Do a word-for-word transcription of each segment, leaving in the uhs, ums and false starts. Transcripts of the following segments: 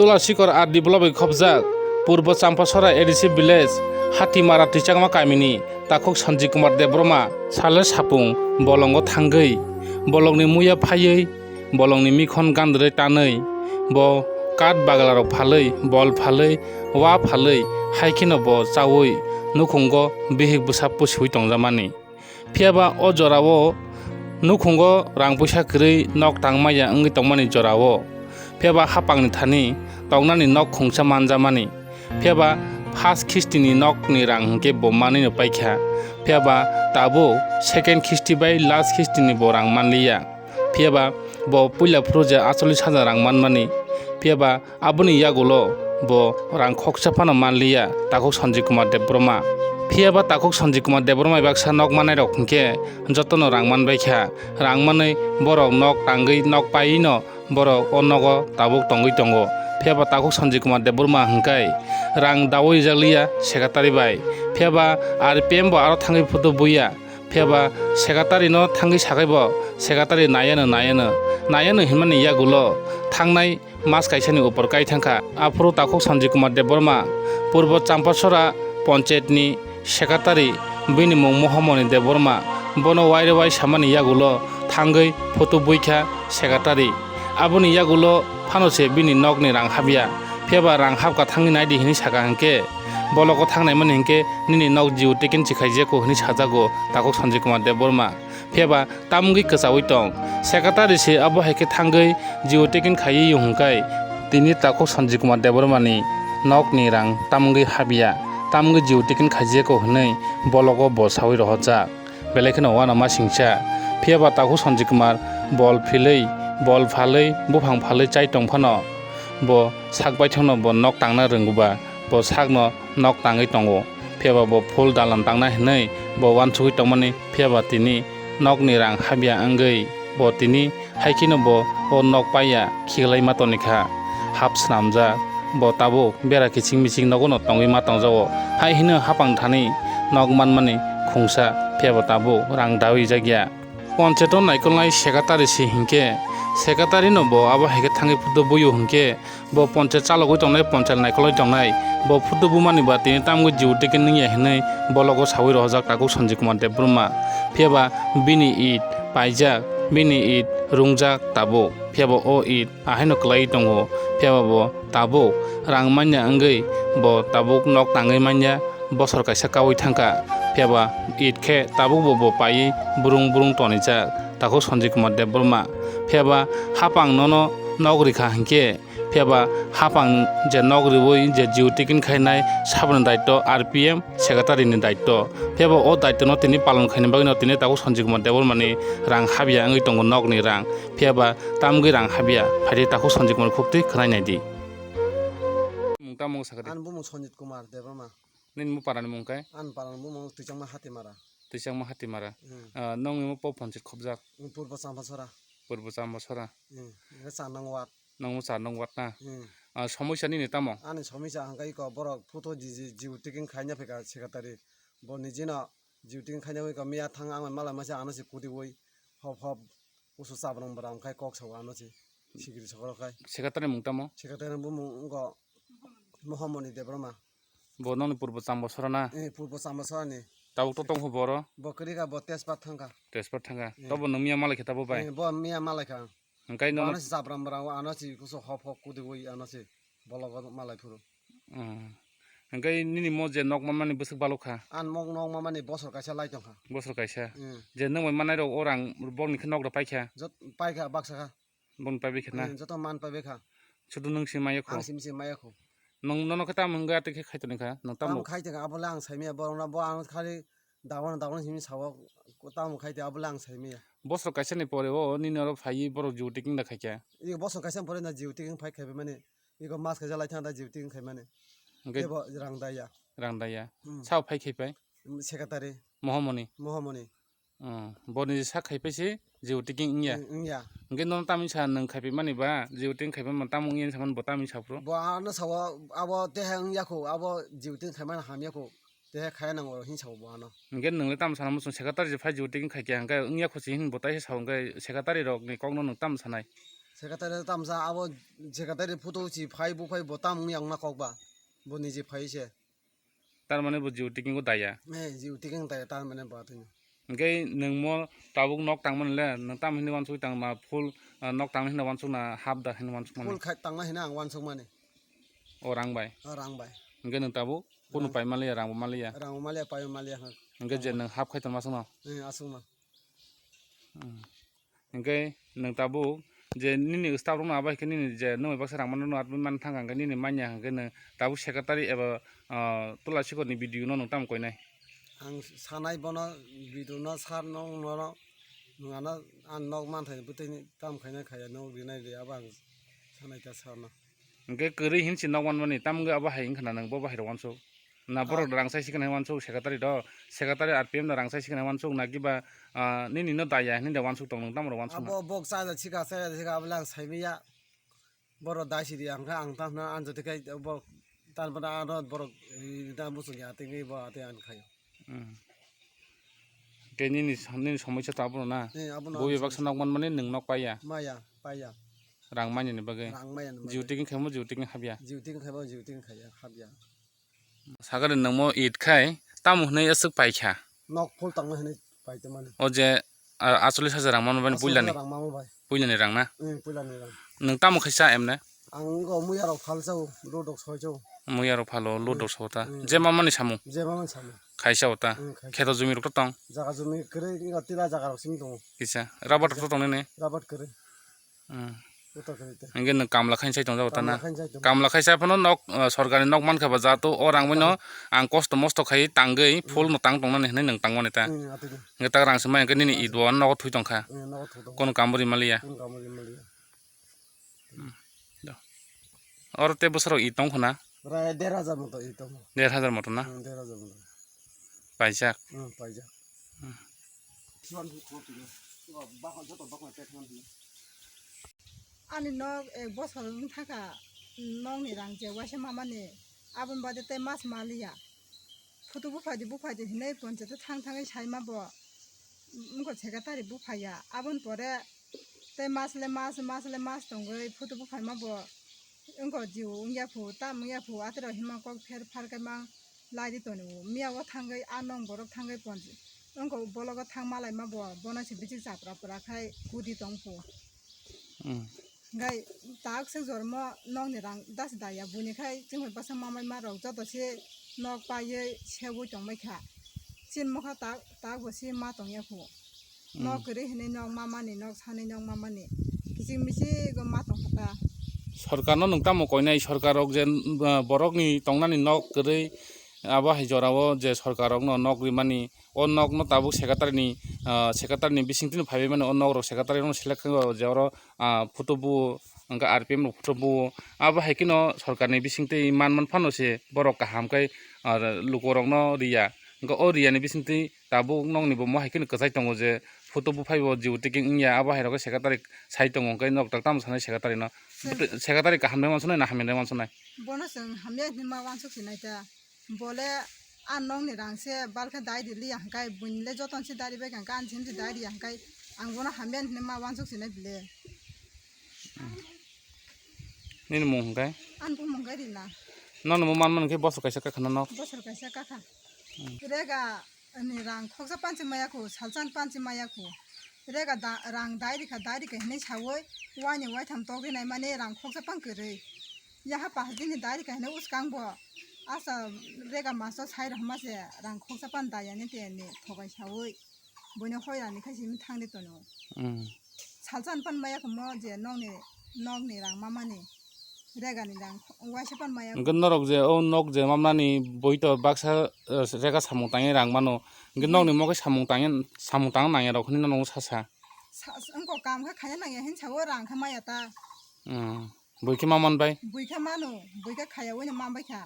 Tula Sikor R D block bai khobjak Purbo Champasora A D C village Hatimara Twichakma kamini takhuk Sanjay Kumar Debbarma sale sapung bolongo thangwi bolongni muya phaiwi bolongni mikhon gandrwi tanwi bo kath baglarok phalwi, bol phalwi, wa phalwi, hai kheno bo chaui nukhungo bihik bwsa pusiui tongjakmani. Phiya ba o jorao nukhungo rang puisa kwrwi nok tangmaya wngwi tongmani jorao, phiya ba hapangni thani tongnani nok khungsa manjamani. Phiya ba first khistini nokni rang hwnkhe bo manwino paikha. Phiya ba tabuk second khisti bai last khistini bo rang manliya. Phiya ba bo puila phuru je acholis hajar rang manmani. Phiya ba aboni yagulo bo rang khoksa phano manliya takhuk Sanjay Kumar Debbarma. Phiya ba takhuk Sanjay Kumar Debbarma baksa nok mannairok hwnkhe jotono rang manbaikha. Rang manwi borok nok tangwi nok paiwino borok o nogo tabuk tongwi tongo. Phiya ba takhuk Sanjay Kumar Debbarma hwnkhe rang daui jakliya secretary bai. Phiya ba R P M bo aro thangwi photo buya. Phiya ba secretary no thangwi sakhai bo secretary nayano, nayano, nayano hinmani yagulo thangnai mas kaisani upor kai thangkha. Aphuru takhuk Sanjay Kumar Debbarma Purbo Champasora Panchayatni secretary, bini mung Mohamoni Debbarma, bono waire wai samani yagulo thangwi photo buikha secretary. Aboni yagulo phano se bini nokni rang habya. Phiya ba rang habkha thangwi naidi hinwi saka hwnkhe, bologo thangnaimani hwnkhe nini nok jio tikin si khaijako hinwi sajago takhuk Sanjay Kumar Debbarma. Phiya ba tamungwi kwchaui tong. Secretary se abo hai khe thangwi jio tikin khaiwi hwnkhai tini takhuk Sanjay Kumar Debbarmani nokni rang tamungwi habya, tamungwi jio tikin khaijako hwnwi bologo bo saui rohorjak. Belai kheno uanama singcha. Phiya ba takhuk Sanjay Kumar bol philwi, bol phalwi, buphang phalwi chai tong phano bo sak baithangno bo nok tangna rwngba, bo sakno nok tangwi tongo. Phiya ba bo phul dalan tangna hinwi bo uansugwi tongmani, phiya ba tini nokni rang habya wngwi bo tini hai kheno bo o nok paiya khiklai ma toni kha. Hap swnamjak, bo tabuk bera kiching miching nogo no tongwi ma tongjago. Hai hino hapang thani nok manmani khungsa, phiya bo tabuk rang dawi jakya. Poncheto naikolnai secretary si hinkhe, secretary no bo abo hai khe thangwi photo buio hinkhe, bo ponchayat chalogwi tongnai, ponchayat naikolwi tongnai, bo photo bumani ba tini tamgwi jio ticket nungya hinwi bologo saui rohorjak takhuk Sanjay Kumar Debbarma. Phiya ba bini it paijak, bini it rungjak tabuk. Phiya ba o it ahaino kwlaiwi tongo. Phiya ba bo tabuk rang manya wngwi bo tabuk nok tangwi manya, bosor kaisa kaui thangkha. Phiya ba it khe tabuk bo bo paiwi brung brung tonijak takhuk Sanjay Kumar Debbarma. Phiya ba hapang nono nok rikha hinkhe, phiya ba hapang je nok riui je jio ticket khainai saboni daitto R P M secretary ni daitto. Phiya ba o daitto no tini palon khaina bagwi no tini takhuk Sanjay Kumar Debbarma ni rang habya wngwi tongo, nok ni rang. Phiya ba tamgwi rang habya, phaidi takhuk Sanjay Kumar khukti khwnai naidi. Mung tamo sakadi? Ani bumung Sanjit Kumar Debbarma. Nini mo parani mung khe? Ani parani bumung Twichangma Hatimara. Twichangma Hatimara. Hmm. Ah, nongni mo po ponchit khobjak? Hmm, Purbo Champasora. Purbo Champasora. Hmm, ere char nong ward. Nongmo char nong ward na? Hmm. Ah, somosya nini tamo? Ani somosya hwnkhe iko borok photo ji-, ji-, jio ticket khaina phika secretary. Bo nijino jio ticket khaina phika miya thang ang malai masa ano se kudiui hop hop usu chabrang bwrang khai kok sao ano se sikiri sokoro khai. Secretary mung tamo? Secretary bumung wngkha Mohamoni Debbarma. Bo nongni Purbo Champasora na? Eh, Purbo Champasora ni. Tabuk to tongkho boro? Bo kwrwi kha, bo Tezpat thangkha. Tezpat thangkha. Eh. Tobo nung miya malai khe tabo bai? Eh, bo miya malai kha. Hwnkhe bo nono ano se chabrang bwrang ano se kusu hop hop kudiui ano se bologo malai phuru. Hmm. Hwnkhe nini mo je nok manmani bwswk balok kha? Ang nok, nok manmani bosor kaisa lai tongkha. Bosor kaisa? Hmm. Je nwng bai manai rok o rang bokni khe nok rok paikha? Jot-, paikha, baksa kha. Boni paibai khe na? Hmm, joto man paibai kha. Sudu nwng se maya kho? Ang simi se maya kho. Nwng nono khe tamo hwnkhe atwi khe khai toni kha? Nwng tamo? Tamo khai tongkha, abo le ang saimaya, borok no bo ang khali dagon dagon simi sao, tamo khai tongkha, abo le ang saimaya. Bosor kaisa ni pore o nini oro phaiwi borok jio ticket da khaikha? Ego bosor kaisa ni pore na jio ticket phai khaibai mani, ego mas kaisa lai thang da jio ticket khaimani. Hwnkhe tebo rang daya. Rang daya. Hmm. Sao phai khaipai? Secretary. Mohamoni? Mohamoni. Hmm, boni sak khai paise jio ticket wngya. Wng-, wngya. Hwnkhe nono tamni sa nwng khai paimani ba, jio ticket khai paimani tamo wngya hinwi samani bo tamni sa phuru? Bo ano sao, abo teha wngya kho, abo jio ticket khaimani hamya kho, teha khaya nango hinwi sao bo ano. Hwnkhe nwng le tamo sana muchung secretary je phai jio ticket khai khe hwnkhe wngya kho se hinwi bo taisa sao, hwnkhe secretary rokni kokno nwng tamo sanai? Secretary tamsa abo secretary photo si phai buphai bo tam wngya wngna kok ba. Bo niji phai se. Tar mane bo jio tiking o daya. Eh, jio tiking daya tar mane bo atwino. Hingke nwng mo tabuk nok tangmani le, nwng tam hinwi wansuk tang ma full, ah, nok tangna hinwi wansuk na half da hinwi wansuk mani? Full khai tangna hinwi ang wansuk mani. O rang bai? O rang bai. Hingke nwng tabuk kunu pai maliya, rang bo maliya? Rang bo maliya, pai bo maliya, ha. Hingke je nwng half khai tongma aswkno? Eh, aswkno. Hmm. Hingke nwng tabuk je nini staff rokno abo hai khe nini je nwng bai baksa rang mano, nwng atwi man thang kha, hingke nini manya hingke nwng tabuk secretary eba, ah, tola sikor ni B D O no nwng tamo koinai? Ang sanai bono B D O no sir no nwng ano ang nok manthai bwtwi ni tam khainai khaiya nok rinai ri abo ang sanai kha sir no. Hingke kwrwi hin si nok manmani, tamo wngkha abo hai wngkha na nwng bo bahai rok wansuk? Na borok rang sai sikha hai wansuk secretary rok, secretary R P M no rang sai sikha hai wansuk, na kiba, ah, nini no daya hinwi da wansuk tong nwng tamo rok wansuk na? Abo bok chaja sikha, chaja sikha abo le ang sai manya. Borok dai sidi ang kha ang tamo anjoti khai bo tan pada ano borok, eh, da muchung ya tengwi bo ate ang khayo. Hmm. Ke nini, nini somosya to abono na? Eh, abono. Bo bebak sanok man mani nwng nok paiya? Maya, paiya. Rang manya ni bagwi? Rang manya ni bagwi. Jio tiking khaimo jio tiking habya? Jio tiking khaimo jio tiking khaiya, habya. Sakari nwngmo it khai tamo hwnwi aswk paikha? Nok full tangma hwnwi paitongmani. O je, ah, acholish hajar rang mano bani puilani? Acholish hajar rang mano bai. Puilani rang na? Hmm, puilani rang. Nwng tamo khaisa emne? Ang go muya rok phal chao, load rok soi chao. Muya rok phalo, load rok soi ta. Hmm. Je mamani samung? Je mamani samung. Khaisa ota. Hmm, khaisa. Kheto jumi rok to tong? Jaga jumi kwrwi, tila jaga rok simi tongo. Kisa. Rubber rok to tong nini? Rubber kwrwi. Hmm. Uta kwrwi te. Hingke nwng kamla khainsa tong jago ta na? Kamla khainsa tong. Kamla khainsa phano nok, ah, sorkar ni nok mankha ba jato o rang bai no ang kosto mosto khai tangwi full no tang tong nani hinwi nwng tang mani ta. Hmm, atwino. Hingke tak rang se mai hingke nini it bo nogo thui tong kha. Hmm, nogo thui tong. Kono kambo ri maliya. Kono kambo ri maliya. Hmm. Do. Oro te bosoro it tong khuna? Prai der hajar moto it tongo. Der hajar moto na? Hmm, der hajar moto. Paijak? Hmm, paijak. Hmm. Ani nok ek bosor wng thangkha, nokni rang je waisa mamani, aboni bade tei mas maliya. Photo buphai di, buphai di hinwi ponchayat o thang thangwi saima bo, wngkha secretary buphaiya. Aboni pore tei mas le mas, mas le mas tongwi photo buphaima bo wngkha jio wngya phu, tam wngya phu, aterok hima kok pher phar khe mang lai di tongo. Miya o thangwi a nong borok thangwi ponchayat, wngkha bologo thang malaima bo, bono se bichik chapra pura khai kudi tong phu. Hmm. Gai tak se jormo nokni rang das daya, buini khai chwng bai bwsa mamai ma rok joto se nok paiwi seui tongbai kha. Chini mokha tak, tak bo se ma tongya khu. Hmm. Nok kwrwi hinwi nok mamani, nok sanwi nok mamani. Kiching miching go ma tongkha ta. Sorkar no nwng tamo koinai, sorkar rok je, uh, borok ni tongnani nok kwrwi abo hai jora o je sorkar rok no nok rimani, o nok no tabuk secretary ni, ah, secretary ni bising twi phaibai mani, o nok rok secretary no select khe je oro, ah, photo bu, hwnkhe R P M rok photo bu, abo hai kheno sorkar ni bising twi man man phano se borok kaham khe, ah, luku rok no riya, hwnkhe o riya ni bising twi tabuk nok ni bo mo hai kheno kwchai tongo je photo bu phai bo jio tiking wngya, abo hai rok khe secretary sai tongo, hwnkhe nok tak tamo sanai secretary no? Secretary kaham nai wansuknai na hamya nai wansuknai? Bono chwng hamya hinwi ma wansuk sinai ta. Bole a nokni rang se balkhe dai di liya hwnkhe buini le joton se dari bai kha hwnkhe ani se dai riya hwnkhe ang bono hamya hinwi ma wansuk sinai bile. Nini mung hwnkhe? Ani bumung khe Rina. Nono mo manmani khe bosor kaisa kakha no nok? Bosor kaisa kakha. Hmm. Rega ni rang khoksa panchi maya khu, salchan panchi maya khu. Rega da, rang dai rikha, dai rikha hinwi sawi waini waitham togwi nai mani rang khoksa pang kwrwi. Yaha pahar dini dari kahinwi uskang bo asa rega masto sai rohorma se rang khoksa pan dayani teni thobai sawi boino hoirani khai simi thangri tono. Hmm. Salsa ni pan maya kamo je nokni, nokni rang mamani regani rang waisa pan maya. Hwnkhe norok je o nok je mamani boi to baksa, eh, rega samung tangwi rang mano. Hwnkhe nokni mokhe samung tangya, samung tang nangya rok hinwi nono sasa. Sa-, wngkok kam khe khaina nangya hinwi sawi rang khe maya ta. Hmm. Bui khe ma man bai? Bui khe mano, bui khe khaya wino man bai kha.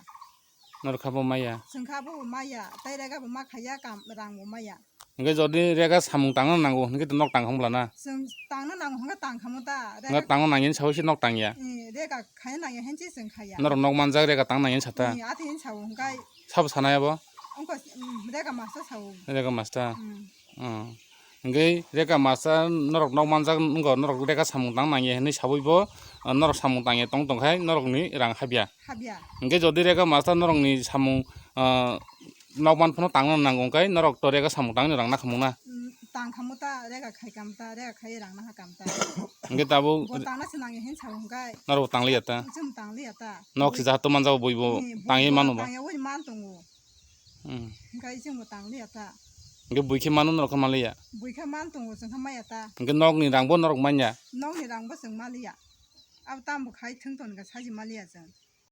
Nor kha bo maya? Chwng kha bo maya, tai rega bo ma khaya, kam rang bo maya. Hwnkhe jodi rega samung tangna nango hwnkhe to nok tang kha mla na? Chwng tangna nango hwnkhe tang kha mo ta. Nga tangna nangya hinwi sawi se nok tangya? Eh, rega khaya nangya hinwi se chwng khaya. Norok nok manjak rega tang nangya hinwi sa ta? Eh, ati hinwi sawi hwnkhe. Sabo sanai abo? Wngkha, mm, rega master sawi. Rega master? Mm. Hmm. Hingke rega masa norok nok manjak wngkha, norok rega samung tang nangya hinwi sawi bo, ah, norok samung tangya tong tong khai norokni rang habya. Habya. Hingke jodi rega masa norokni samung, ah, nok man phano tangna nango hingke norok to rega samung tangni rang nakhamung na. Mm, tang khamu ta, rega khai kam ta, rega khai rang naha kam ta. Hingke tabuk bo tangna se nangya hin sawi hingke. Norok tangliya ta. Chwng tangliya ta. Nok se jahato manjak bo bo. Ni, bo tangwi bo mano ba. Tangya wi man tongo. Hmm. Hingke chwngbo tangliya ta. Hingke buikhe mano norok khe manliya? Buikhe man tongo chwng khe maya ta. Hingke nokni rangbo norok manya? Nokni rangbo chwng maliya. Abo tambo khai thwng ton hingke saji maliya chwng.